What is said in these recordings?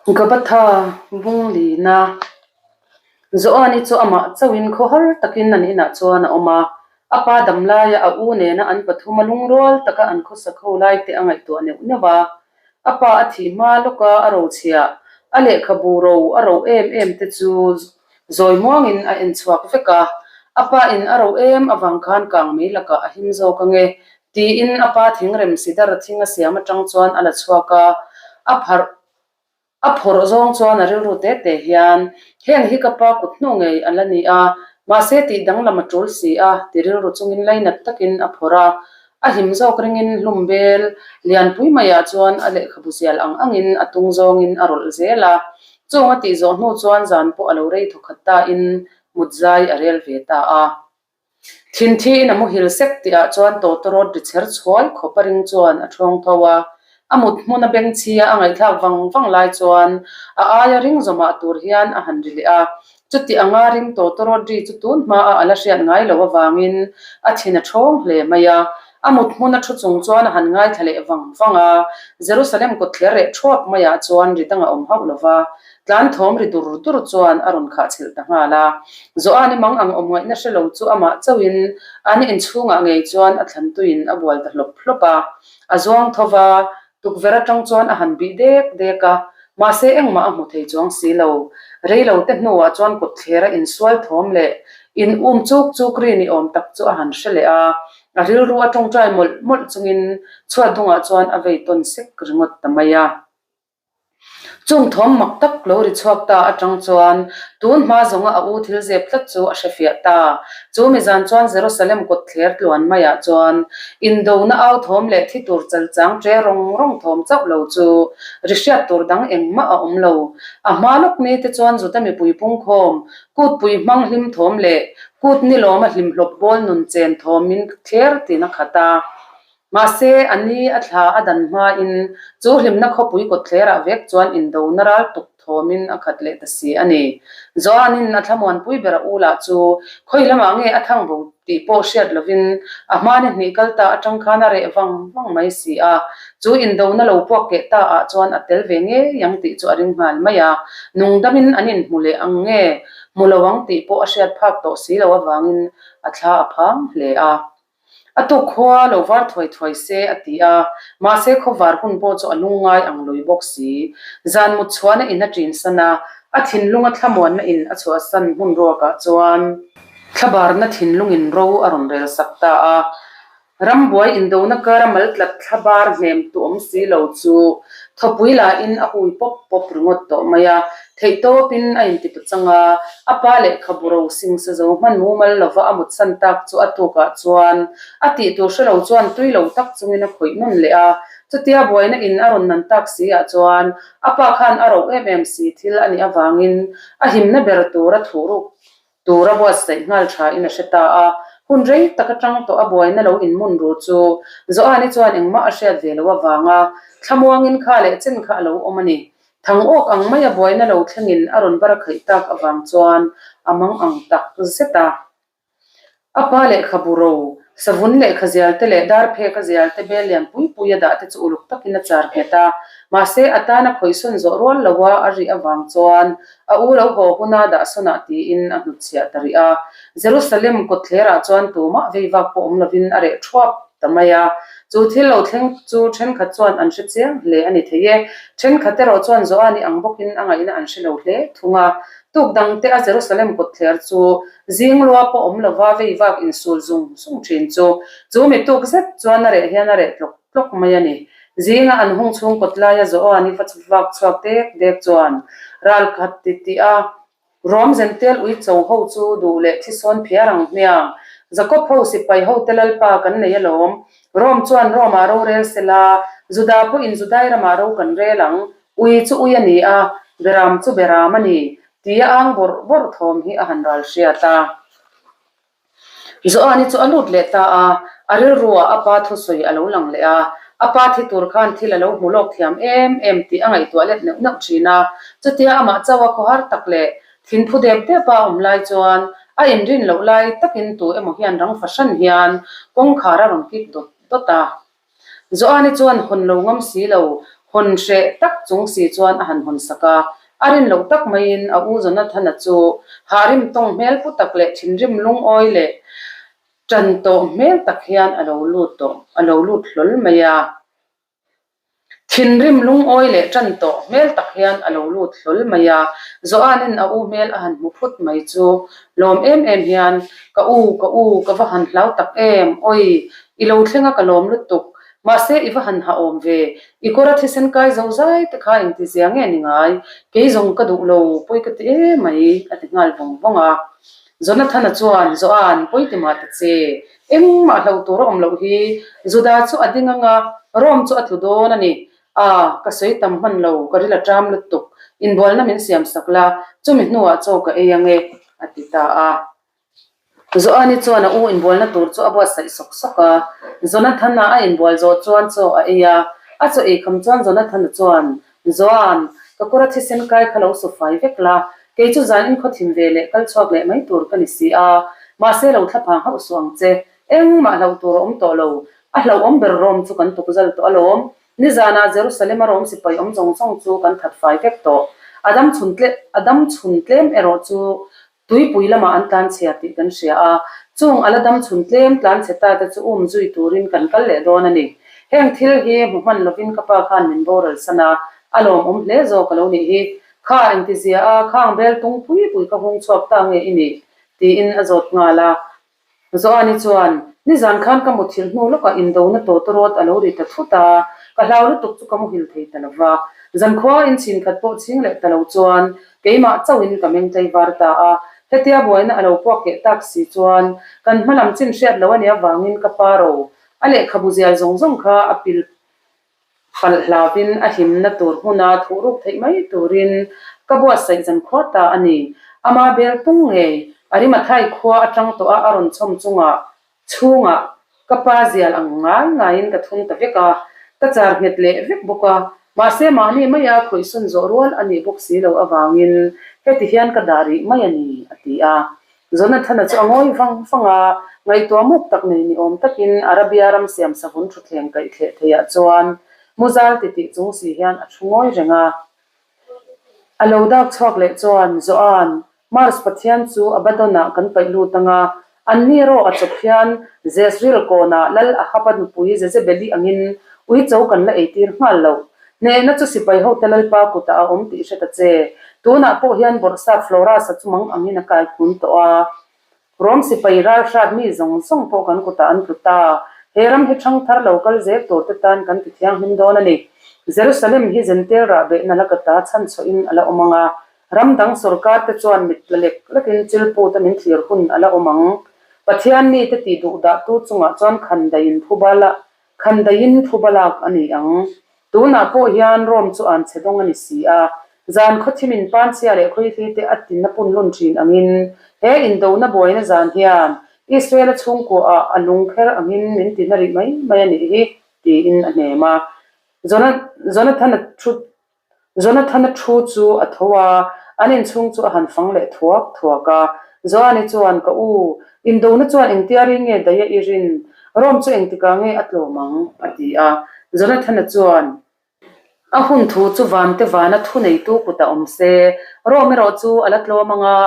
Gabatha Bunglina Joani chu amah chauhin khawhar takin an inah chuan a awm a, a pa dam laia a u nena an pathuma lungrual taka an khawsak ho lai te a ngaihtuah neuh neuh a. A pa a thih hma lawka a rochhiah, a lehkhabu ro a ro em em te chu zawi muangin a en chhuak vek a. A pa in a ro em avang khan kang mai lakah a him zawk ange Tiin a pa thingrem sidar thing a siam atang chuan a la chhuak a, a pharh a phawrh zawng chuan a rilru te te hian, Heng hi ka pa kut hnu ngei a la ni a, mahse tih danglam a tul si a, ti rilru chungin lainat takin a phawrh a. A him zawk ringin hlum bel lianpui maiah chuan a lehkhabu zial ang angin a tung zawngin a rawlh zel a. Chung a tih zawh hnu chuan zan pawh a lo rei thawkhat tain mut zai a rel ve ta a. Thinthiin a muhil sek tihah chuan tawtawrawt ri chher chhuai khawp a ring chuan a thawng tho a. A mut hmun a beng chhia a ngaihthlak vang vang lai chuan a aia ring zawmah tur hian a han ri leh a. Chuti anga ring tawtawrawt ri chu tun hmaah a la hriat ngai lo avangin a thin a thawng hle mai a. A mut hmun a thu chung chuan a han ngaithla leh vang vang a. Jerusalem kawtthler reh thuap maiah chuan ri dang a awm hauh lo va. Tlan thawm ri dur dur chuan a rawn khah chhilh ta nghal a. Joani mang ang awm ngaihna hre lo chu amah chauhin an inchhungah ngei chuan a thlan tuiin a bual ta hlawp hlawp a. A zuang tho va, tukverh atang chuan a han bih dek dek a, mahse engmah a hmu thei chuang si lo. Rei lo te hnuah chuan kawtthler a insual thawm leh in um chuk chuk ri ni awm tak chu a han hre leh a. A rilru a tawngtai mawlh mawlh chungin chhuat dungah chuan a vei tawn sek ringawt ta mai a. Chung thawm mak tak lo ri chhuak ta atang chuan tun hma zawnga a u thil zep tlat chu a hrefiah ta. Chu mizan chuan Jerusalem kawtthler tluan maiah chuan indona au thawm leh thi tur chalchang ṭe rawng rawng thawm chauh lo chu ri hriat tur dang engmah a awm lo. A hma lawk ni te chuan Juda mipui pungkhawm, kutpui hmang hlim thawm leh kut nilawma hlimhlawp bawl nun chen thawmin thler tin a khat a. Mahse, a ni a thla a dan hmain chu hlimna khawpui kawtthlerah vek chuan indona ral tuk thawmin a khat leh ta si a ni. Joanin a thlamuanpui ber a u lah chu khawi lamah nge a thang bo tih pawh hriat lovin a hmani hnih kal ta atang khan a reh vang vang mai si a. Chu indona lo puak keh ta ah chuan a tel ve ngei ang tih chu a ring nghal mai a. Nungdamin an inhmu leh ang nge hmu lo ang tih pawh a hriat phak tawh si lo avangin a thla a phang hle a. A tuk khua lo var thuai thuai se a ti a, mahse khawvar hun pawh chu a lungngai ang lui bawk si. Zan mut chhuahna in a ṭin san a, a thinlunga thlamuanna in a chhuahsan hmun ruakah chuan thlabarna thinlungin ro a rawn rel sak ta a. Rambuai indona kara mal tlat thlabar hnem tu awm si lo chu thawpui lahin a hui pawp pawp ringawt tawh mai a. Theihtawpin a inti pachang a, a pa lehkhabu ro singsa zo hman mumal lova a mutsan tak chu a tukah chuan a tih tur hre lo chuan tui lo tak chungin a khawih nawn leh a. Chutia buaina in a rawn nan tak si ah chuan a pa khan a roh em em si thil a nih avangin a himna ber tura thuhruk Tur a buatsaih nghal tha in a hre ta a, hun rei tak atang tawh a buaina lo inmun ru chu Joani chuan engmah a hriat ve loh avanga thlamuangin kha leh chen kha a lo awm a ni. Thang awk ang mai a buaina lo thlengin a rawn bar khaih tak avang chuan a mang ang tak zet a. A pa lehkhabu ro, savun lehkha zial te leh dar phek a zial te bel lian pui pui a dah te chu uluk takin a char nghet a, mahse a tana khawihsawn zawh rual loha a rih avang chuan A u lo haw huna dah sawnah tiin a hnutchhiah ta rih a. Jerusalem kawtthlerah chuan tumah vei vak pawh awm lovin a reh thuap ta mai a. Chu thil lo thleng chu thenkhat chuan an hre chiang hle a ni thei e. Thenkhat erawh chuan Joani ang bawkin a ngaihna an hre lo hle thung a. Tuk dang te a Jerusalem kawtthler chu zing lua pawh awm lova vei vak insul zung zung thin chu chu mi tuk zet chuan a reh hian a reh tlawk tlawk mai a ni. Zinga an hung chhung kawt laia Joani va vak chhuak dek dek chuan ral khat ti tih a, Rom Zentel ui cho ho chu duh leh thi sawn phiar ang hmiang. Jakob ho sipai ho te Lalpa kan nei alawm. Rom chuan Rome-ah ro rel se la, Juda pawhin Judai ramah ro kan rel ang. Ui chu ui a ni a, Beram chu Beram a ni, tia ang bawrh bawrh thawm hi a han ral hriat a. Joani chu a lut leh ta a, a rilruah a pa thusawi a lo lang leh a. A pa thi tur khan thil a lo hmu lawk thiam em em tih a ngaihtuah let neuh neuh thin a. Chutia amah chauha khawhar tak leh thinphu dep dep a awm lai chuan a inrin loh lai takin tu emaw hian rang fahran hian kawngkhar a rawn kik dawt dawt a. Joani chuan hawn lo ngam si lo, Hawn hreh tak chung si chuan a han hawn sak a, a rin loh tak maiin a u Jonathana chu hahrim tawng hmel pu tak leh thinrim lungawi leh ṭan tawh hmel tak hian a lo lut tawh, a lo lut hlawl mai a. Thinrim lungawi leh ṭan tawh hmel tak hian a lo lut hlawl mai a, Joanin a u hmel a han hmu phut mai chu lawm em em hian, Ka u, ka u, ka va han hlau tak em, awi, i lo thleng a ka lawm lutuk, mahse i va han ha awm ve, i kawra thisen kai zo zai te kha engti zia nge ni ngai, kei zawng ka duh lo, pawi ka ti em mai, a ti nghal vawng vawng a. Jonathana chuan, Joan, pawi ti mah ta che, Engmah hlauh tur a awm loh hi, Juda chu a ding ang a, Rome chu a tlu dawn a ni. A, ka sawi tam hman lo, ka ril a ṭam lutuk. Inbualna min siam sak la, chumi hnuah chaw ka ei ang e, a ti ta a. Joani chuan a u inbualna tur chu a buatsaih sawk sawk a. Jonathana a inbual zawh chuan chaw a ei a. A chaw ei kham chuan Jonathana chuan, Joan, ka kawra thisen kai kha lo su fai vek la, kei chu zan in khawthim ve leh kal chhuak leh mai tur ka ni si a, mahse lo thla phang hauh suh ang che, engmah hlauh tur a awm tawh lo, a hlauhawm ber rawm chu kan tuk zal tawh alawm, nizanah Jerusalem a rawm sipai awm zawng zawng chu kan that fai vek tawh, a dam chhun tle a dam chhun tlem erawh chu Tuipui lamah an tlanchhia tih kan hria a, chung a la dam chhun tlem tlanchhe ta te chu um zui turin kan kal leh dawn a ni. Heng thil hi hmu hman lovin ka pa khan min boral san a, a lawmawm hle zawk a lo nih hi. Kha engtizia a, khang bel tung pui pui ka hung chhuak ta nge i nih? tiin a zawt nghal a. Joani chuan, Nizan khan ka muthilh hnu lawkah indona tawtawrawt a lo ri ta thut a, ka hlau lutuk chu ka muhil thei ta lo va. Zankhua inchhin khat pawh chhing leh ta lo chuan keimah chauhin ka meng tlei var ta a. Hetia buaina a lo puak keh tak si chuan kan hma lam chin hriat lo a nih avangin ka pa ro a lehkhabu zial zawng zawng kha a pil Palh hlauvin a himna tur hmuna thuhruk theih mai turin ka buatsaih zan khua ta a ni. Ama bel pung ngei, Arimathai khua atang tawh a a rawn chhawm chungah chhungah ka pa zial ang ngai ngaiin ka thun ta vek a, ka char nghet leh vek bawk a. Mahse mahni maia khawihsawn zawh rual a nih bawk si loh avangin heti hian ka dah rih mai a ni, a ti a. Jonathana chu a ngawi vang vang a, ngaihtuah muk tak nei ni awm takin Arabia ram siam savun thutthleng kaih thleh theiah chuan muzal ti tih chung si hian a thu ngawi reng a. A lo dak chhuak leh chuan, Joan, Mars pathian chu Abaddon-ah kan paih lut ang a, anni erawh a chawp hian Jezreel kawnah Lal Ahab-a nupui Jezebeli angin uicho kan la eitir nghal lo. Hnehna chu sipai hote Lalpa kutah a awm tih hre ta che. Tunah pawh hian bawrhsap Florus-a chu mang angin a kai khun tawh a. Rom sipai ralhrat mi zawng zawng pawh kan kutah an tlu ta. He ram hi ṭhangthar lo kal zel tur te tan kan ti thianghlim dawn a ni. Jerusalem hi Zentel rahbehna la ka ta chhanchhuahin a la awm ang a. Ram dang sorkar te chuan mit tla lek lekin chilput a min thlir hun a la awm ang. Pathian mite tih duh dahtu chungah chuan khandaiin phubala Khandaiin phuba lak a ni ang. Tunah pawh hian Rome chu an che dawng a ni si a. Zan khawthimin Panchia leh Khawihli te a tin a pun lun thin angin he indona buaina zan hian Israel-a chhungkuaah a lung kher angin min ti na rih mai mai a nih hi, tiin a hnem a. Jonathan-a thu Jonathana thu chu a tho a, an inchhung chu a han fang leh thuak thuak a. Joani chuan, Ka u, indona chuan engtia ri nge daih a i rin? Rome chu engtikah nge a tlawm ang? a ti a. Jonathana chuan, A hun thu chu vante vana thuneitu kutah awm se, Rome erawh chu a la tlawm ang a,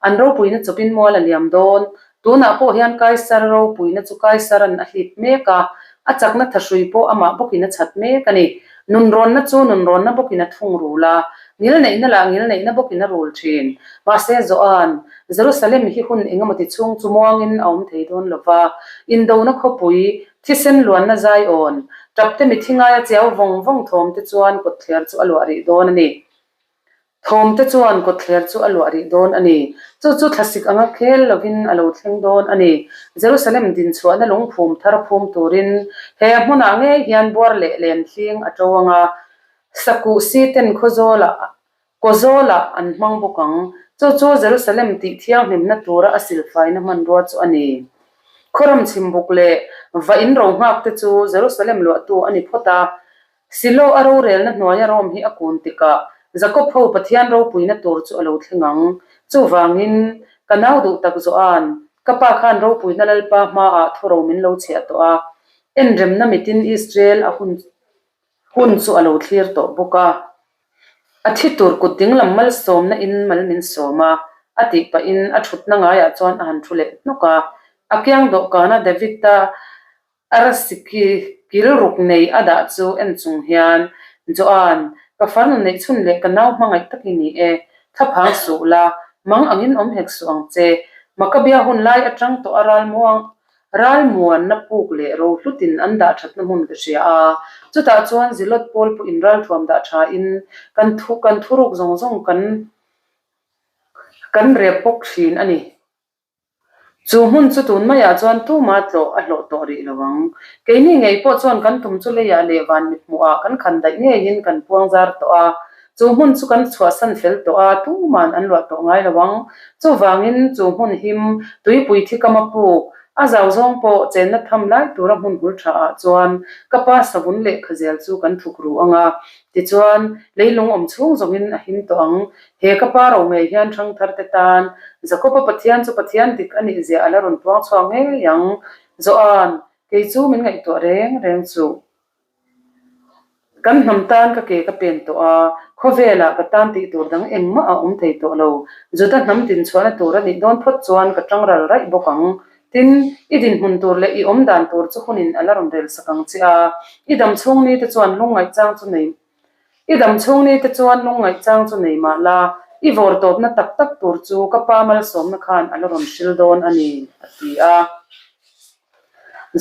an ropuina chawpin mual a liam dawn. Tunah pawh hian Kaisar ropuina chu Kaisaran a hlip mek a, a chakna thahrui pawh amah bawkin a chhat mek a ni. Nunrawnna chu nunrawnna bawkin a thung rul a, ngilneihna lah ngilneihna bawkin a rul thin. Mahse, Joan, Jerusalem hi hun engemaw ti chhung chu muangin a awm thei dawn lo va, indona khawpui, thisen luanna zaiawn, tapte mithi ngaia chiau vawng vawng thawmte chuan kawtthler chu a luah rih dawn a ni. Thawmte chuan kawtthler chu a luah rih dawn a ni. Chu chu thlasik anga khel lovin a lo thleng dawn a ni. Jerusalem dinchhuahna lungphum thar phum turin he hmunah ngei hian buar leh len hling a to ang a, sakuh si ten khawzawlah kawzawlah an hmang bawk ang. Chu chu Jerusalem tih thianghlimna tura a silfaina hmanrua chu a ni. Khawram chhimbuk leh va in ro nghak te chu Jerusalem luahtu a ni phawt a. Silo a rorelna hnuaia Rome hi a kun tikah Jakob ho Pathian ropuina tur chu a lo thleng ang. Chuvangin, ka nau duh tak Joan, ka pa khan ropuina Lalpa hmaah thuro min lo chhiah tawh a. Enremna mitin Israel a hun. Hun chu a lo thlir tawh bawk a. A thi tur kut dinglam malsawmna in mal min sawm a, a tih pahin a thutna ngaiah chuan a han thu leh hnawk a. A kiang dawhkana David-a Arsi kil ruk nei a dah chu en chung hian, Joan, ka farnu neih chhun leh ka nau hmangaih tak i ni e, thlaphang suh la, mang angin awm hek suh ang che. Makabia hun lai atang tawh a ralmuang ralmuanna puk leh ro hlutin an dah thatna hmun ka hria a, chutah chuan Zilot pawl pawhin ralthuam dah thain kan thu kan thuruk zawng zawng kan kan rep bawk thin a ni. Chu hmun chu tun maiah chuan tuma tlawh a hlawh tawh rih lo ang. Keini ngei pawh chuan kan tum chu leiah leh van mithmuhah kan khan daih ngeiin kan puang zar tawh a. Chu hmun chu kan chhuahsan fel tawh a, tuma'n an luah tawh ngai lo ang. Chuvangin chu hmun him, tuipui thi kama puk, a zau zawng pawh chenna tham lai tura hmun hul tha ah chuan ka pa savun lehkha zel chu kan thuk ru ang a. Tichuan, leilung awm chhung zawngin a him tawh ang. He ka pa ro ngei hian ṭhangthar te tan Jakob-a Pathian chu Pathian dik a nih zia a la rawn puang chhuak ngei ang. Joan, kei chu min ngaihtuah reng reng chuh. Kan hnam tan ka ke ka pen tawh a, khawvelah ka tan tih tur dang engmah a awm thei tawh lo. Juda hnam dinchhuahna tur a nih dawn phawt chuan ka ṭang ral raih bawk ang. Tin, i dinhmun tur leh i awm dan tur chu hunin a la rawn rel sak ang che a, i dam chhung ni te chuan lungngaih chang chu nei I dam chhung ni te chuan lungngaih chang chu nei mah la, i vawr tawpna tak tak tur chu ka pa malsawmna khan a la rawn hril dawn a ni, a ti a.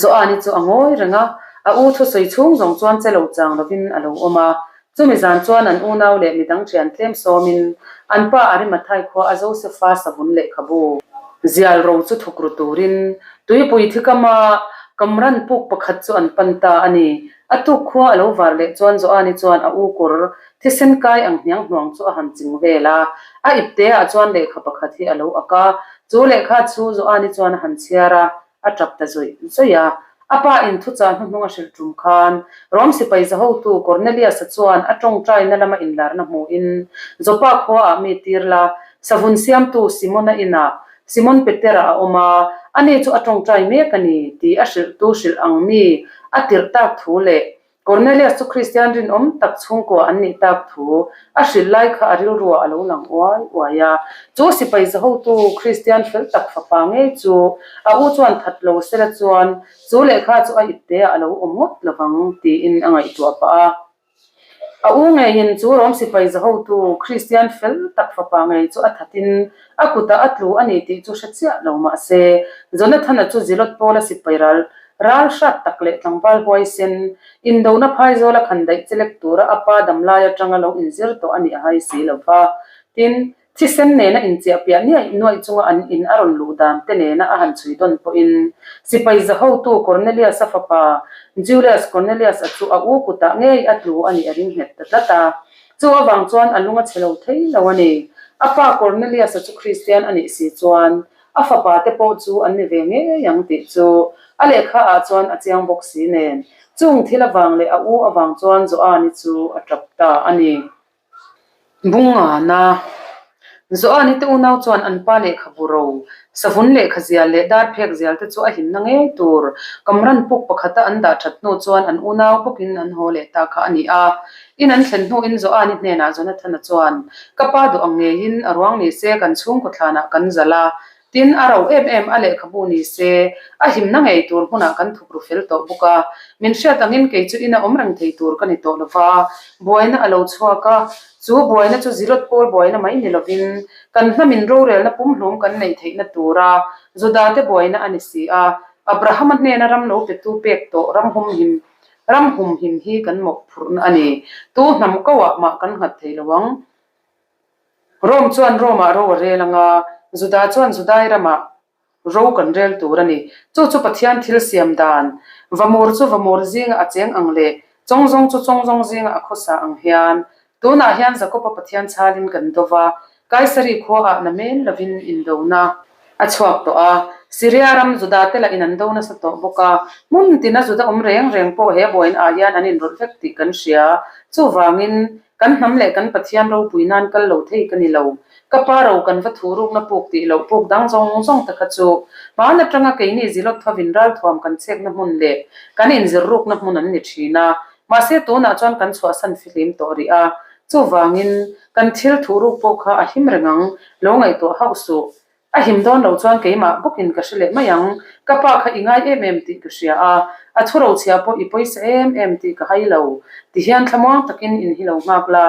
Joani chu a ngawi reng a, a u thusawi chhung zawng chuan che lo chang lovin a lo awm a. Chumi zan chuan an unau leh midang thian tlem sawmin an pa Arimathai khua a Josefa savun lehkhabu zial ro chu thuk ru turin tuipui thikama kamran puk pakhat chu an pan ta a ni. A tuk khua a lo var leh chuan Joani chuan a u kawr thisen kai ang hniang hnuang chu a han ching vel a. A ipte ah chuan lehkha pakhat hi a lo ak a, chu lehkha chu Joani chuan a han chhiar a, a tap ta zawih zawih a. A pa in thuchah hnuhnung a hrilh tum khan Rom sipai zahotu Cornelius-a chuan a tawngtaina lama inlarna hmuhin Joppa khuaah mi tir la, savun siamtu Simona inah Simon Petera a awm a, ani chu a tawngtai mek a ni tih a hrilhtu hrilh ang mi a tirh tak thu leh Cornelius chu Kristian rinawm tak chhungkua an nih tak thu a hrilh lai kha a rilruah a lo lang uai uai a. Chu sipai zahotu Kristian fel tak fapa ngei chu a u chuan that lo sela chuan chu lehkha chu a ipteah a lo awm ngawt lovang tiin a ngaihtuah pah a. A u ngeiin chu Rom sipai zahotu Kristian fel tak fapa ngei chu a thatin a kutah a tlu a ni tih chu hre chiah lo mah se, Jonathana chu Zilot Pawla sipai ral ral hrat tak leh tlangval huaisen, indona phaizawla khandaih chelek tura a pa damlai atanga lo inzir tawh a nih a hai si lo va. Tin, Thisen nena inchiahpiah niaih nuaih chunga an in a rawn luh dan te nena a han chhui dawn pawhin sipai zahotu Cornelius-a fapa Julius Cornelius-a chu a u kutah ngei a tlu a nih a ring nghet ta tlat a. Chu avang chuan a lung a chhe lo thei lo a ni. A pa Cornelius-a chu Kristian a nih si chuan a fapa te pawh chu an ni ve ngei ang tih chu a lehkha ah chuan a chiang bawk si nen chung thil avang leh a u avang chuan Joani chu a tap ta a ni. Bungana, Joani te unau chuan an pa lehkhabu ro, savun lehkha zial leh dar phek zial te chu a himna ngei tur kamran puk pakhata an dah that hnu chuan an unau bawkin an haw leh ta kha a ni a. In an thlen hnuin Joani hnenah Jonathana chuan, Ka pa duh ang ngeiin a ruang ni se kan chhungkaw thlanah kan zalh a, Tin, a ro em em a lehkhabu ni se, a himna ngei tur hmunah kan thuk ru fel tawh bawk a. Min hriat angin kei chu ina awm reng thei tur ka ni tawh lo va, buaina a lo chhuak a, chu buaina chu zilawt pawl buaina mai ni lovin kan hnamin rorelna pumhlum kan neih theihna tura Judate buaina a ni si a. Abrahama hnena ram lo petu pek tawh ram humhim ram humhim hi kan mawhphurhna a ni. Tu hnam koah mah kan nghat thei lo ang. Rome chuan Rome-ah ro a rel ang a, Juda chuan Judai ramah ro kan rel tur a ni. Chu chu Pathian thil siam dan, vamur chu vamur zinga a cheng ang leh chawngzawng chu chawngzawng zinga a khawsa ang hian, tunah hian Jakob-a Pathian chhalin kan do va, Kaisari khuaah na men lovin indona a chhuak tawh a. Syria ram Juda te lah in an do nasa tawh bawk a, hmun tina Juda awm reng reng pawh he buain ah hian an inrawlh vek tih kan hria. Chuvangin, Kan hnam leh kan Pathian ropui nan kal lo thei ka ni lo. Ka pa ro kan va thu rukna puk tih loh puk dang zawng zawng te kha chu hmaan atanga keini zilawt thovin ralthuam kan chhekna hmun leh kan inzir rukna hmun an ni thin a. Mahse tunah chuan kan chhuahsan fihlim tawh rih a, chuvangin kan thil thuhruk pawh kha a him reng ang, lo ngaihtuah hauh suh. A him dawn lo chuan keimah bawkin ka hre leh mai ang, ka pa kha i ngai em em tih ka hria a, a thu rochhia pawh i pawisa em em tih ka hai lo. Tihian thlamuang takin in hi lo nghak la,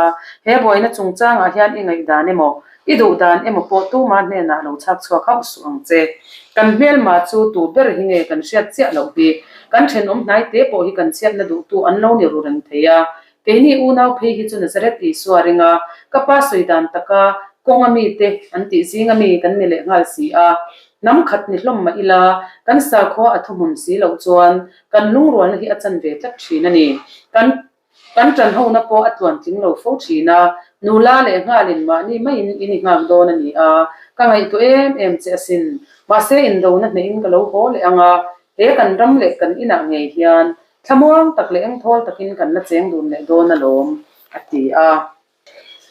he buaina chungchangah hian i ngaihdan emaw, i duh dan emaw pawh tuma hnenah lo chhak chhuak hauh suh ang che. Kan hmelma chu tu ber hi nge kan hriat chiah loh hi, kan thenawm hnai te pawh hi kan chhiatna duhtu an lo ni ru reng thei a, Keini unau phei hi chu Nazareth Isua ringa ka pa sawi dan taka kawnga mite an tih zinga mi kan ni leh nghal si a. Hnam khat ni hlawm mah ila, kan sakhua a thuhmun si loh chuan kan lungrualna hi a chan ve tlat thin a ni. Kan kan tanhona pawh a tluan tling lo fo thin a, nula leh nghalin mahni maiin in i nghak dawn a ni a, ka ngaihtuah em em che asin. Mahse indona hnehin ka lo haw leh ang a, he kan ram leh kan inah ngei hian Thlamuang tak leh engthawl takin kan la cheng dun leh dawn alawm, a ti a.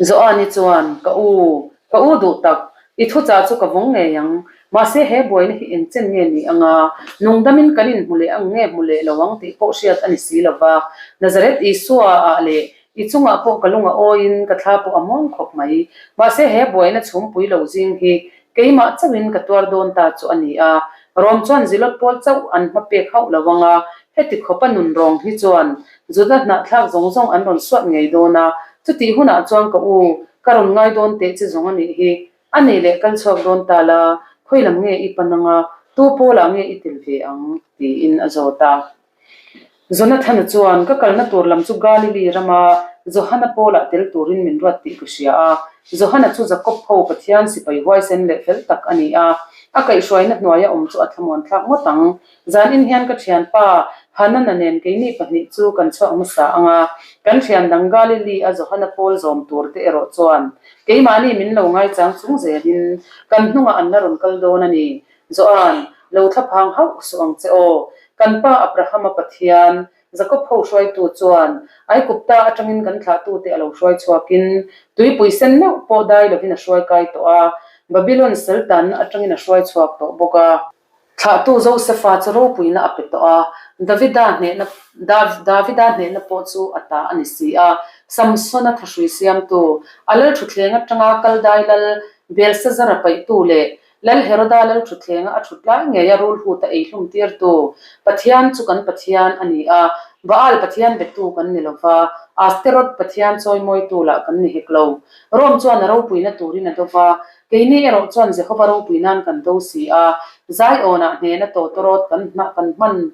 Joani chuan, Ka u, ka u duh tak, i thuchah chu ka vawng ngei ang. Mahse he buaina hi engchen nge ni anga, nungdamin kan inhmu leh ang nge hmu leh lo ang tih pawh hriat a ni si lo va. Nazareth Isua ah leh i chungah pawh ka lung a awiin ka thla pawh a muang khawp mai. Mahse he buaina chhumpui lo zing hi Keimah chauhin ka tuar dawn ta chu a ni a, Rom chuan Zilot pawl chauh an hma pek hauh lo ang a, heti khawpa nun rawng hi chuan Juda hnahthlak zawng zawng an rawn suat ngei dawn a, chutih hunah chuan ka u, ka rawn ngai dawn teh chi zawng a nih hi, a nih leh kal chhuak dawn ta la, khawi lam nge i pan ang a, tu pawlah nge i tel ve ang? tiin a zawt a. Jonathana chuan, Ka kalna tur lam chu Galili rama Johana pawlah tel turin min ruat tih ka hria a. Johana chu Jakob ho Pathian sipai huaisen leh fel tak a ni a, a kaihhruaina hnuaia awm chu a thlamuan thlak ngawt ang. Zanin hian ka thianpa Hanana nen keini pahnih chu kan chhuak hmasa ang a, kan thian dang Galili a Johana pawl zawm tur te erawh chuan keimahni min lo ngaichang chung zelin kan hnungah an la rawn kal dawn a ni. Joan, lo thlaphang hauh suh ang che aw. Kan pa Abrahama Pathian, Jakob ho hruaitu chuan Aigupta atangin kan thlahtute a lo hruai chhuakin, tuipui sen meuh pawh dai lovin a hruai kai tawh a, Babylon saltanna atangin a hruai chhuak tawh bawk a. Thlahtu Josefa chu ropuina a pe tawh a, Davida hnehna Davida hnehna pawh chu a ta a ni si a. Samsona thahrui siamtu, a lal thutthleng atanga Kaldai lal Belsazara paihtu leh Lal Heroda lal thutthleng a thut lai ngei a rulhut a ei hlum tirtu Pathian chu kan Pathian a ni a, Baal Pathian betu kan ni lo va, Asteroth Pathian chawimawitu lah kan ni hek lo. Rome chuan a ropuina turin a do va, keini erawh chuan Jehova ropui nan kan do si a, Zion-ah hnehna tawtawrawt kan kan hman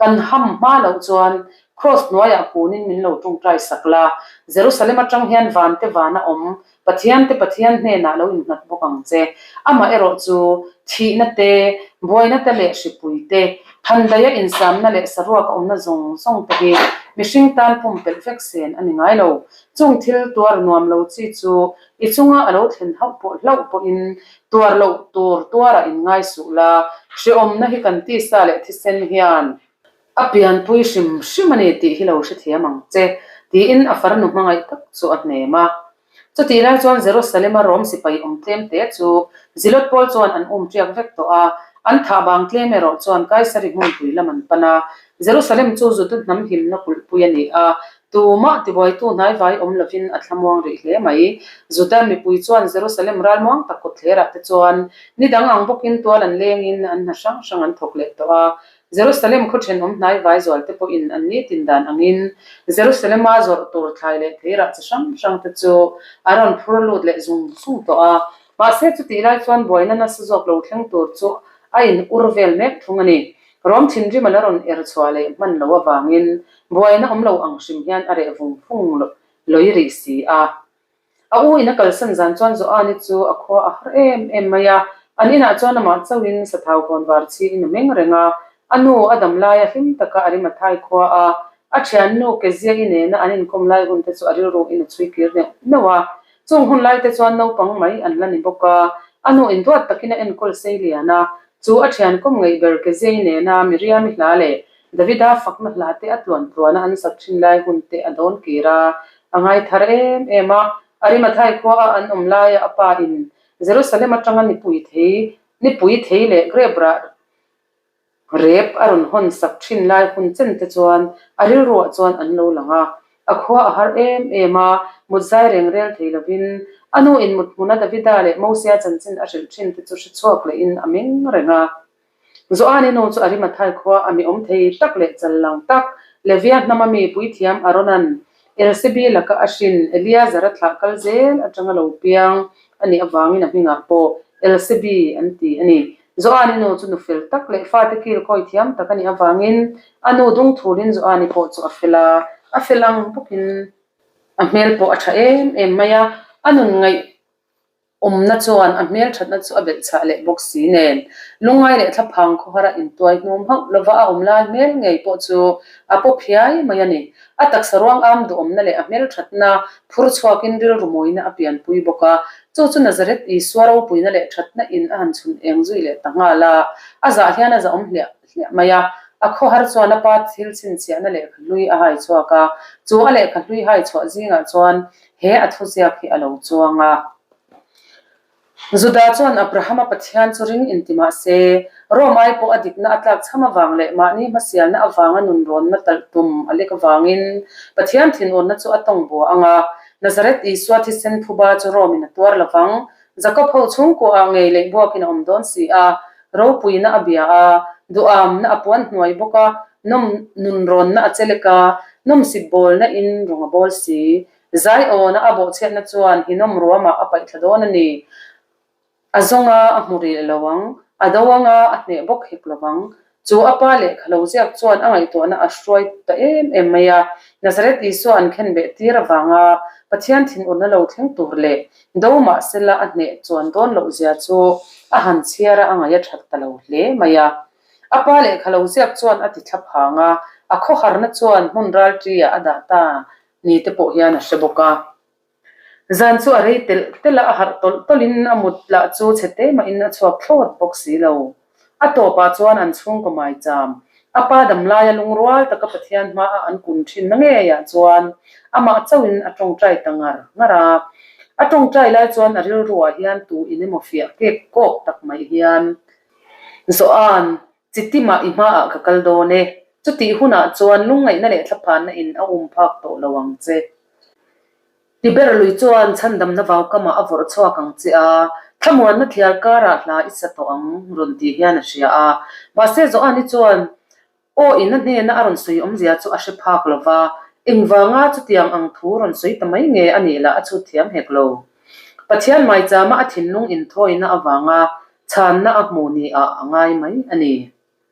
Kan ham hma loh chuan Kraws hnuaiah kunin min lo tawngtai sak la, Jerusalem atang hian vante vana awm Pathiante Pathian hnenah lo innghat bawk ang che. Amah erawh chu thihna te, buaina te leh hripui te, thandaia insamna leh saruak a awmna zawng zawng te hi mihring tan pumpelh vek sen a ni ngai lo. Chung thil tuar nuam lo chi chu i chunga a lo thlen hauh pawh hlauh pawhin Tuar loh tur tuarah in ngai suh la, hrehawmna hi kan tisa leh thisen hian a pianpui hrim hrim a ni tih hi lo hrethiam ang che, tiin a farnu hmangaih tak chu a hnem a. Chutih lai chuan Jerusalem-a Rom sipai awm tlem te chu Zilot pawl chuan an um ṭiak vek tawh a, an thah bang tlem erawh chuan Kaisari hmunpui lam an pan a. Jerusalem chu Juda hnam himna kulhpui a ni a, Tumah tibuaitu hnaivai awm lovin a thlamuang rih hle mai. Juda mipui chuan Jerusalem ralmuang tak kawtthlerah te chuan ni dang ang bawkin tual an lengin an hna hrang hrang an thawk leh tawh a. Jerusalem khaw thenawm hnaivai zual te pawhin an nitin dan angin Jerusalema zawrh tur thlai leh theirah chi hrang hrang te chu a rawn phur lut leh zung zung tawh a. Mahse chutih lai chuan buaina nasa zawk lo thleng tur chu a in ur vel mek thung a ni. Rom thinrim a la rawn er chhuah leh hman lo avangin buaina awm lo ang hrim hian a reh vung vung lawih rih si a. A u in a kalsan zan chuan Joani chu a khua a har em em mai a, an inah chuan amah chauhin sathau kawn var chhiin a meng reng a, a nu a dam laia hlim taka a rim a thai khua a, a thiannu Kezia'i nena an inkawm lai hun te chu a rilru in a chhui kir neuh neuh a. Chung hun lai te chuan naupang mai an la ni bawk a, a nu in duat takin a enkawl sei lian a, Chu a thian kawm ngaih ber Kezei nena Miriami hla leh Davida fakna hla te a tluan tluana an sak thin lai hun te a dawn kir a, a ngai thar em em a. Arimathai khua a an awm laia a pa in Jerusalem atanga nipui thei nipui thei leh grep rah. Rep a rawn hawn sak thin lai hun chen te chuan a rilruah chuan an lo lang a, a khua a har em em a, mut zai reng rel thei lovin a nu in mut hmuna Davida leh Mosia chanchin a hrilh thin te chu hre chhuak lehin a meng reng a. Joani nu chu Arimathai khua a mi awm thei tak leh chal lang tak Levia hnama mi puithiam Aronan Elsebi laka a hrin Eliazara thlah kal zel atanga lo piang a nih avangin a hmingah pawh Elsebi an ti a ni. Joani nu chu nu fel tak leh fate kil kawi thiam tak a nih avangin a nu dung thulin Joani pawh chu a fel a, a fel ang bawkin a hmel pawh a tha em em mai a, a nun ngaih Awmna chuan a hmelthatna chu a belh chhah leh bawk si nen, lungngai leh thlaphang khawhara intuai hnum hauh lova a awm lai hmel ngei pawh chu a paw phiai mai a ni. A taksa ruang am duhawmna leh a hmelthatna phur chhuakin rilru mawina a pianpui bawk a, chu chu Nazareth Isua ropuina leh thatna in a han chhun eng zui leh ta nghal a, a zah hian a zahawm hliah hliah mai a. A khawhar chuan a pa thil chhinchhiahna lehkha hlui a hai chhuak a, chu a lehkha hlui hai chhuah zingah chuan He a thuziak hi a lo chuang a. Juda chuan Abrahama Pathian chu ring inti mah se, Rome ai pawh a dikna a tlak chham avang leh mahni hmasialna avanga nunrawnna talh tum a lek avangin Pathian thinurna chu a tawng bua ang a. Nazareth Isua thisen phuba chu Rome in a tuar lovang. Jakob ho chhungkuaah ngei leh buakin a awm dawn si a, ropuina a bia a, duhamna a puan hnuai bawk a, nawm nunrawnna a chelek a, nawmsip bawlna in rawng a bawl si. Zaiawna a bawhchhiatna chuan hinawm ruamah a paihthla dawn a ni. A zawng a, a hmu rih lo ang, a do ang a, a hneh bawk hek lo vang. Chu a pa lehkha lo ziak chuan a ngaihtuahna a hruai ta em em mai a. Nazareth Isua an khen beh tir avanga Pathian thinurna lo thleng tur leh do mahsela a hneh chuan dawn loh zia chu a han chhiar a, a ngaih a that ta lo hle mai a. A pa lehkha lo ziak chuan a ti thla phang a, a khawharna chuan hmun ralṭi-ah a dah ta ni te pawh hian a hre bawk a. Zan chu a rei telh telh a, a harh tawlh tawlhin a mut lah chu chhe te mahin a chhuak thlawt bawk si lo. A tawpah chuan an chhungkaw maicham, a pa damlaia lungrual taka Pathian hmaah an kun thinna ngeiah chuan amah chauhin a tawngtai ta ngar ngar a. A tawngtai lai chuan a rilruah hian tu in emaw fiah kek kawk tak mai hian Joan, Chitimah i hmaah ka kal dawn e, chutih hunah chuan lungngaihna leh thlaphanna in a um phak tawh lo ang che. Tiber lui chuan chhandamna vaukamah a vawrh chhuak ang che a, thlamuanna thiar karah hla i sa tawh ang, rawn tih hian a hria a. Mahse Joani chuan aw in a hnena a rawn sawi awmzia chu a hre phak lo va, engvanga chutiang ang thu rawn sawi ta mai nge a nih lah a chhut thiam hek lo. Pathian maichama a thinlung inthawina avanga chhanna a hmu ni ah a ngai mai a ni.